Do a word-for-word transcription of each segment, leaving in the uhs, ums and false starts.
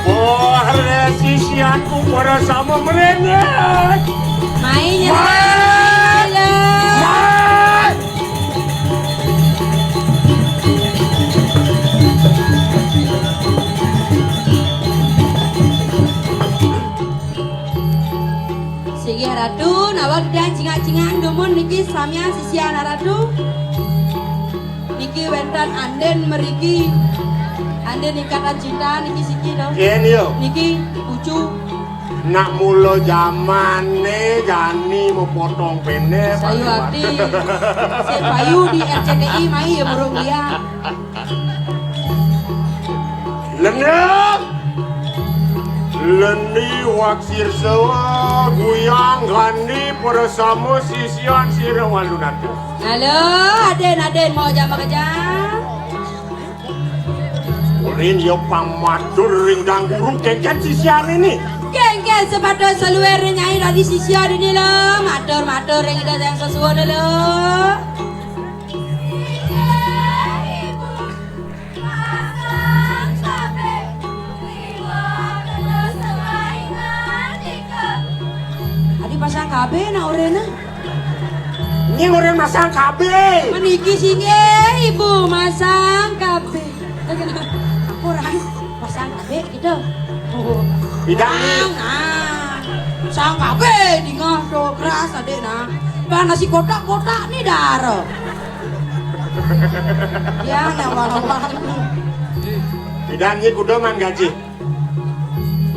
Wah, sisianku pada sama merengek. Mai nyerah. Singgih Ratu, nawa titiang cingak-cingakan dumun niki samian sisian Ratu. Niki wénten andén mriki, andén ikatan cinta niki siki to. Kén yo. Niki ucu. Nak mula jamané jani mapotong pendek. Sayu ati. Sing payu di R C T I mai ya burung dia. Lendang. Lendi waksir sewa guyang gandi pada sama sisian sira walunata. Halo, adén-adén mau jam kerja. Rin yo pang matur ring dang guru kéngkén sisian ini. Kéngkén sepatut seluwé ring nyai dadi sisia dini lo. Matur-matur ring ida yang sesuwun lo. Adi pasang K B nak oréna. Ini orén masang K B. Meniki singgih ibu masang K B. Apa orang masang K B gitu. Oh. Tidak. Nah, nah. Masang K B dingah to keras adik nah. Bah nasi kotak-kotak ni dara. Ya nak walau. Tidak ni kuda man gaji.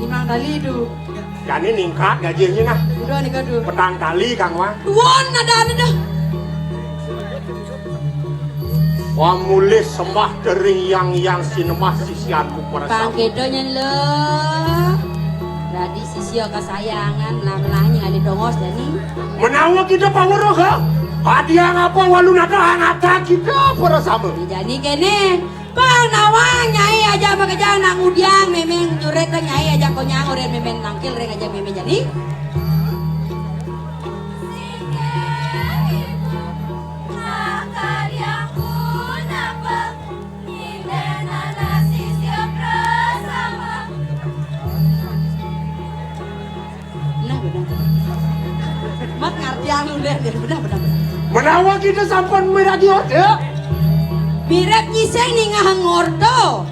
Limang kali tu. Jani ningkat gajinya nah. Udah nih kadu. Petang kali kang wah. Tuan ada ada dah. Wah mulih sembah tering yang yang sinemah sisianku para Pang sahabat. Kedo nyen lo. Dadi sisia kesayangan melah-melah nying ada dongos jani. Menawa kita pawara ha. Hadiah apa walu nata angata kita para sama. Jani kene. Pang nawang nyai aja makejang nak ngudiang mémé nyurit nyai aja konyang orén mémé nangkil ring aja mémé jani. Nah, benar. Mat ngartiang lu deh, deh. Benar, benar, benar. Menawa kita sampun miragi orta. Mirip nyiseng ningahang orta.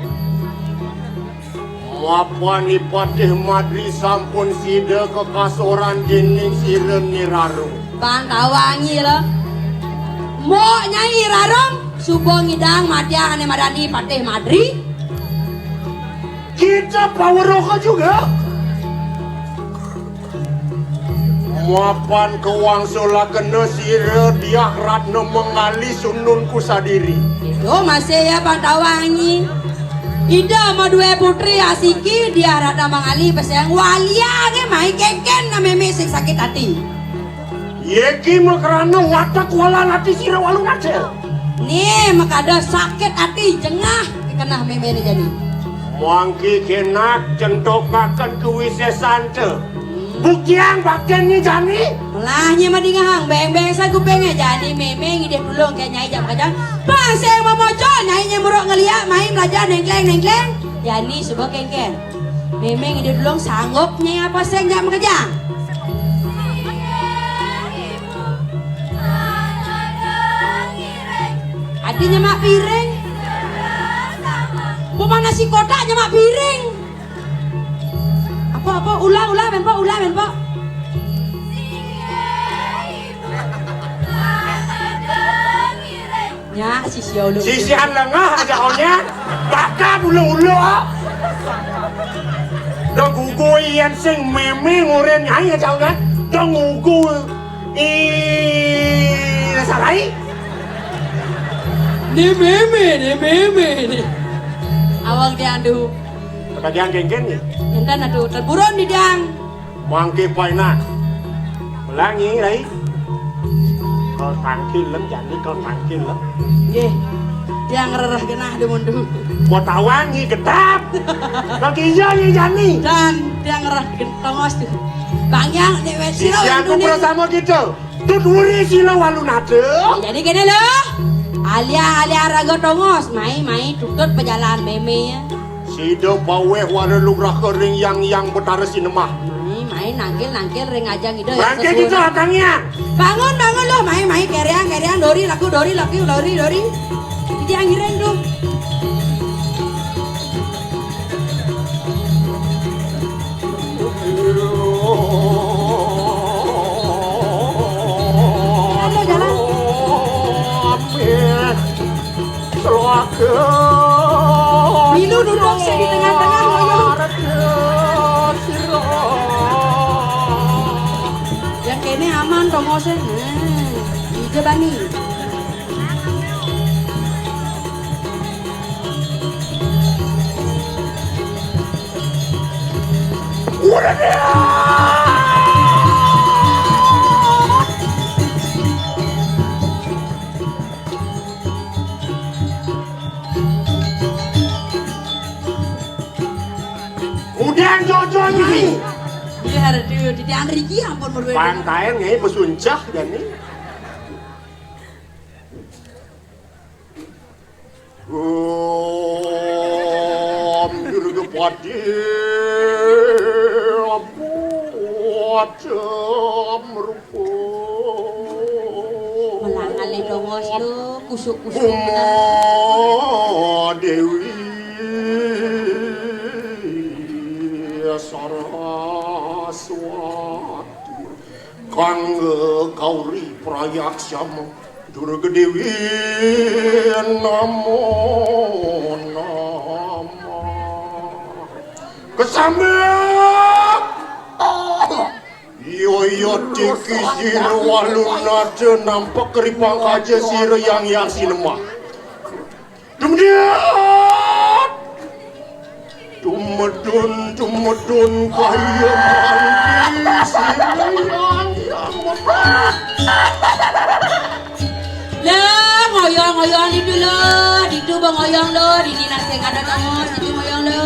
Mapan Ipatih Madri sampun sida kekasoran déning sira Nirarung. Pang tawangi lo. Mbok Nyai Rarung suba ngidang matiang ané madani Patih Madri. Kita paweroka juga. Mapan kawangsulakena sira Diah Ratna Mangali sununku sadiri. Itu masih ya Pantawangi. Ida madué putri asiki Diah Ratna Mangali peséng waliangé mai kénkén mémé sing sakit ati. Yéki makrana watek walan ati sira walu ngajel. Nih makada sakit ati jengah kenah méméné jani. Mangki kénak centokaken kawisésanta. Buktiang baktenné jani. Lah nyé madingehang béng-béng sa kupingé jani mémé ngidih tulung ké nyai jam kajang. Pas sing mamoco nyai nyé muruk ngeliak main belajar nengkleng-nengkleng. Jani suba kénkén. Mémé ngidih tulung sanggup nyai apa sing jam kajang. Adi nyemak piring. Bukan nasi kotak nyemak piring. Apa, apa? Ulah, ulah, men, Pok, ulah, men, Pok. Nya, sisia ulu. Sisian lengah aja onyang. Bakal ulu-ulu. Dong gugu yén sing mémé ngorén nyai aja onyang. Dong gugu. Ih, sarai. Né mémé, né mémé, né. Awang diandu. Katagihan kénkén nih. Énten atuh, teburon di dang. Mangké paénak. Melangi, Rai. Kal tangkil lem, jani kal tangkil lem. Nggih. Tiang rereh genah dumun dumun. Kok tawangi gedap. Lagi iya nyi jani. Dan tiang rereh gen-, tongos tuh. Bang Hyang, nek wis sira. Sisianku ngene. Prasama kita. Tut wuri sila walu nada. Jadi kene lho. Alia-alia raga tongos, mai-mai tutut pejalan meme ya. Sida paweh wara lugraha ring Yang Yang Betara Sinemah. Mai-mai nangkil-nangkil ring ajang ida ya. Bangkit sesuwun. Kita, Kang Yang. Bangun, bangun lho, mai-mai kereang, kereang, dori laku, dori laku, dori, dori. Iki yang ngiring tuh. Ayo, jalan. Milu duduk sih di tengah-tengah, ngoyo. Yang kene aman, tongose. Nah, ija bani. Udah jojo ini. Biar dulu di Andri ki ampun meruwe. Pantai ngai pesuncah jani. Om Durga Pati, Pati Amrupa. Melangan le dongos lo, kusuk-kusuk. Uma Dewi Saraswati. Kangge gauri prayaksama Durga Dewi namo namo. Kesambet. Yoyo tiki sira walu nada nampak keripang kaja sira Yang Yang Sinemah. Dumdiat! Dumedun, dumedun, kaya mandi, sinayang yang mepet. Lah, ngoyong-ngoyong ditu lo, ditu bengoyong lo, dini nang sing ada tamu, situ ngoyong lo.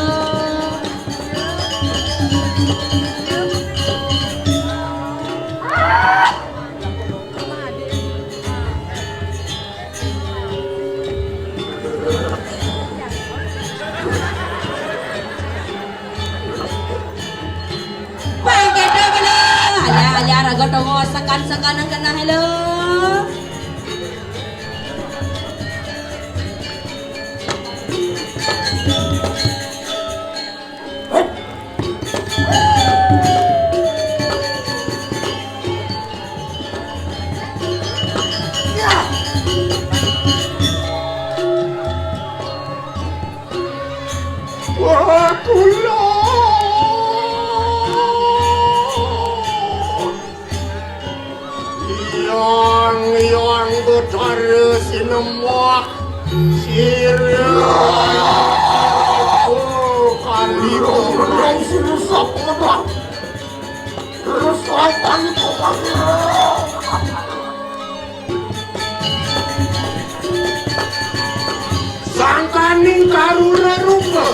Pengketa bela. Alia, alia, raga tongos, sekan-sekan nang kena helo. Wah, kula. Yang, yang Betara Sinemah, sira kali kembang sira sapemedah. Terus lawan kembang. Sangkaning karura rupa.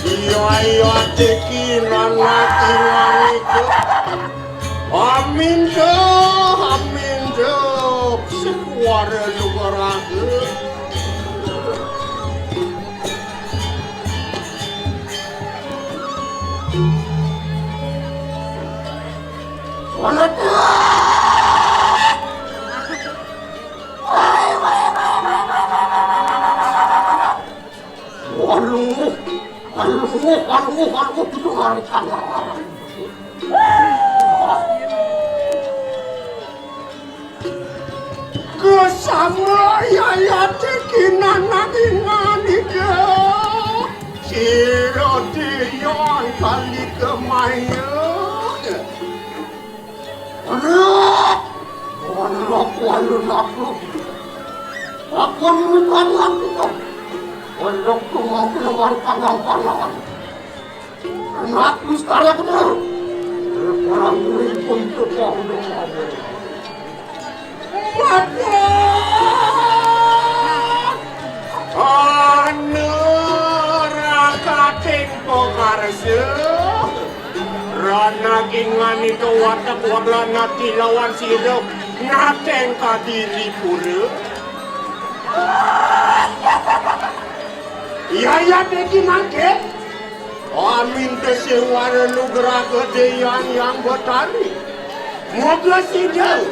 Iya, iya, teki nanati manika. Aminda, aminda, sekuara lugaraga. Aduh, aduh, aduh, aduh, aduh, aduh. Kesama yayate kinanang inganika. Sira tiang kali kemaya. Anak, anak, anak, anak. Aku merupakan aku. Anak tuh mau keluar pandang-pandangan. Anak mustara benar. Orang murid pun tetap dengan. Maka anu rakating pakarsa. Rana kingan itu watak warna nati lawan sira nateng kadiri pura. Iya, iya, Deki mangke. Amin tesih wara nugraha Dewi Hyang Betari. Moga sida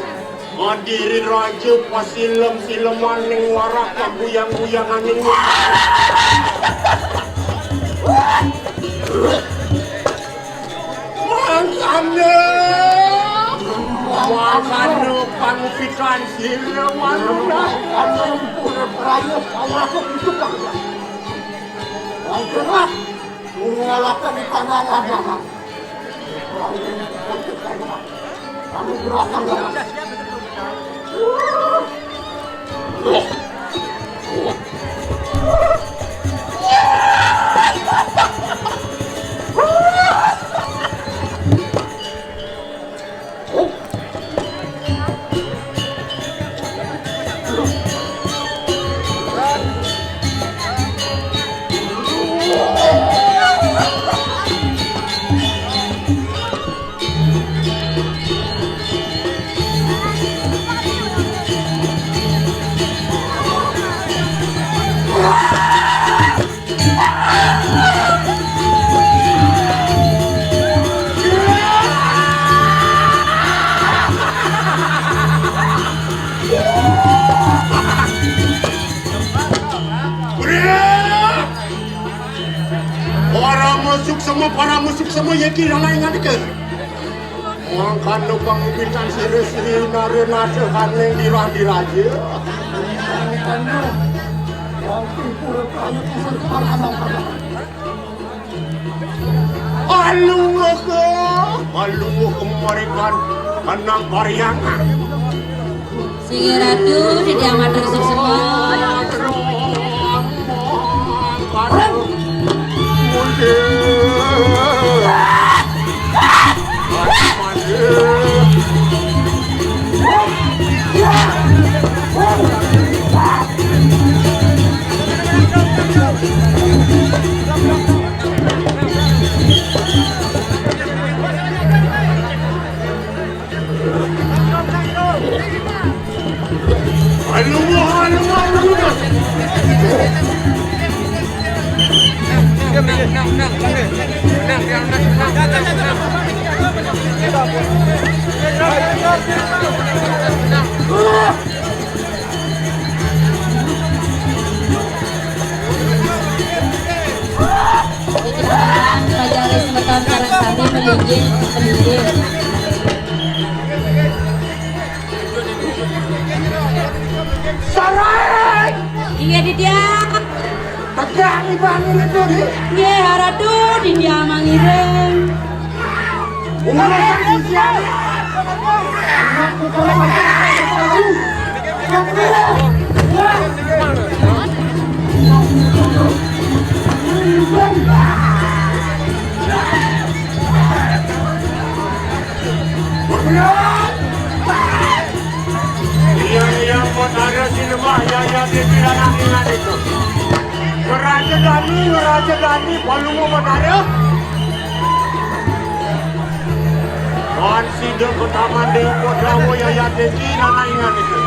kadiri raja pasilem-sileman ning warah kaguyang-guyanganing. Mangkana, mangkana pangupitan sira manuna. Ampun, Prayu, awakku itu, Pak. Ampun, Pak. Mengalahkan di tanah lapangan. Ampun, Pak. Kamu berapa, Pak? Para musuh semua, para musuh semua, ya kira lain ada ke? Mangkana pangupitan sira Sri Nara Nata kaning dirah diraja. Alungaka, alungaka marikan anang paryangan. Sing Ratu, titiang matur suksma. Pajari semeton sareng sami melinggih, melinggih. Sarai! Inggih, Ditya. Tegak iban itu, Di. Nggih, Ratu, Ditya mangiring. Urusan usia. Iya, iya, Betara Sinemah, ya, ya, dia tidak nangis itu. Raja Dani, Raja Dani, Palungu Betara. Wan sida ketaman Dewa Kodrawa, ya, ya, dia tidak nangis itu.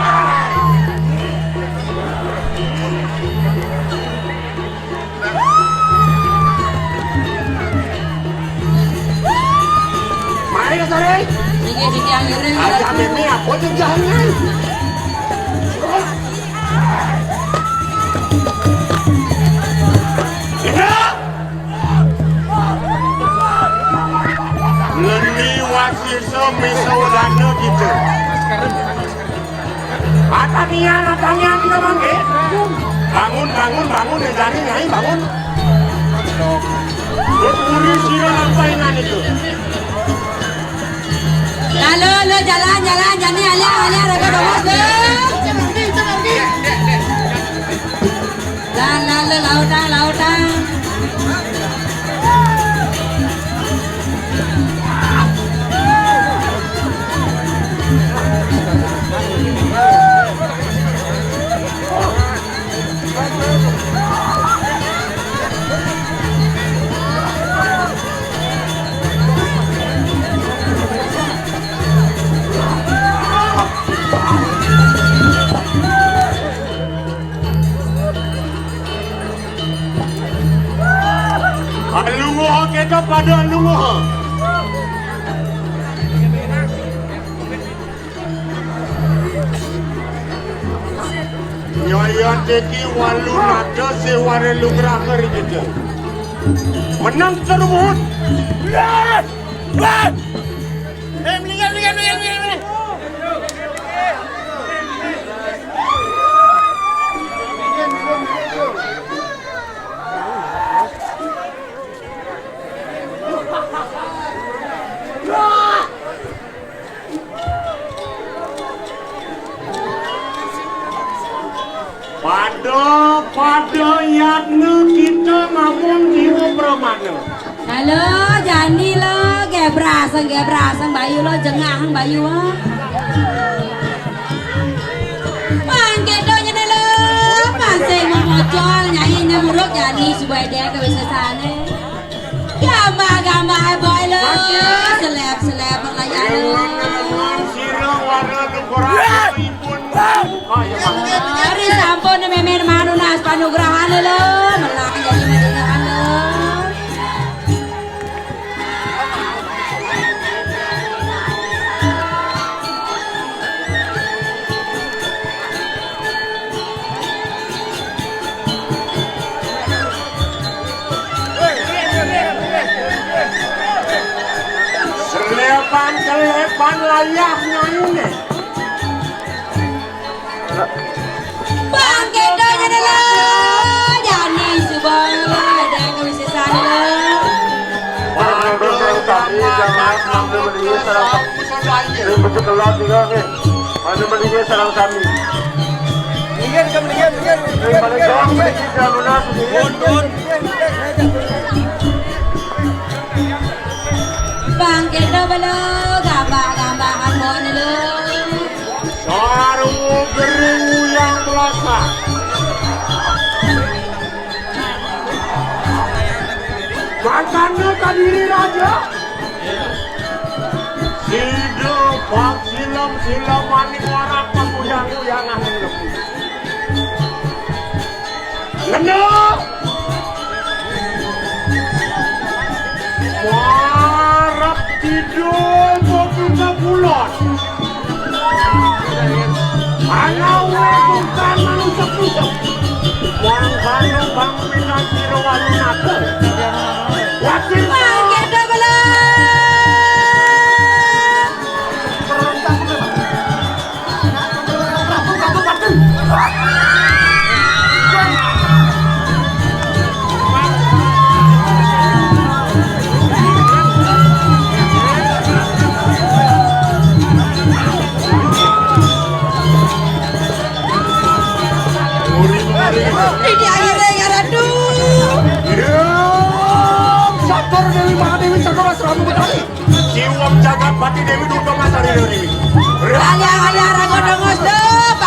Mai, Sari. Niki, niki, angiring. Aja meme apa tuh jahangan? Tidak. Leni wasisa misa wadana kita. Atanian, atanian kita mangke. Bangun, bangun, bangun, Nyai, bangun. Wis muri sira nang paingan itu. Lalu, lo jalan, jalan, jani alia, alia, raga bawa, go. Lan, lan, lo lautang, lautang. Lungguh kita pada lungguh. Nyaya teki walu nata sewara lugrah keri kita. Menang terubut. Pada, pada yatna kita ngabung jiwa pramana. Halo, jani lo, gebraseng, gebraseng, bayu lo, jengahang, bayu, ah. Mangke do nyene lo, masih memocol, nyai nyemuruk, jani subai dek ke wisesane. Gambah-gambah boy lo, seleb-seleb layar lo. Sira warna tengkorak ipun. Hari sampun memen manunas panugrahan lo, melak jadi manugrahan lo. Selepan-selepan layah nyaine. Bangkit donya dulu, jani subang, ada yang bisa sana. Waduh, kami jangan sampai berdiri, salah satu. Ini betul telat juga nih. Mana berdiri, salah kami. Minggir, minggir, minggir, minggir, minggir, minggir. Balik doang, minggir, minggir. Minggir, minggir, minggir. Bangkit dulu, gambah-gambahan mohon dulu. Sarwo gering uyang belasan. Mangkana kadiri raja. Sida pak silem-silem maning warak paguyang-guyangan ing lebu. Ngenduk. Marep kidul bebungsa kulon. Ana wé bukan manusuk-nusuk. Wong kanu bang pinang sira walu nata. Wasil. Bangkit dulu. Ini akhirnya ya Ratu. Sabar Dewi Mahadewi Cakra Seramu Betari. Siwam jagat pati Dewi Durga Masari Dewi. Raja Raja Raja Dongos tuh.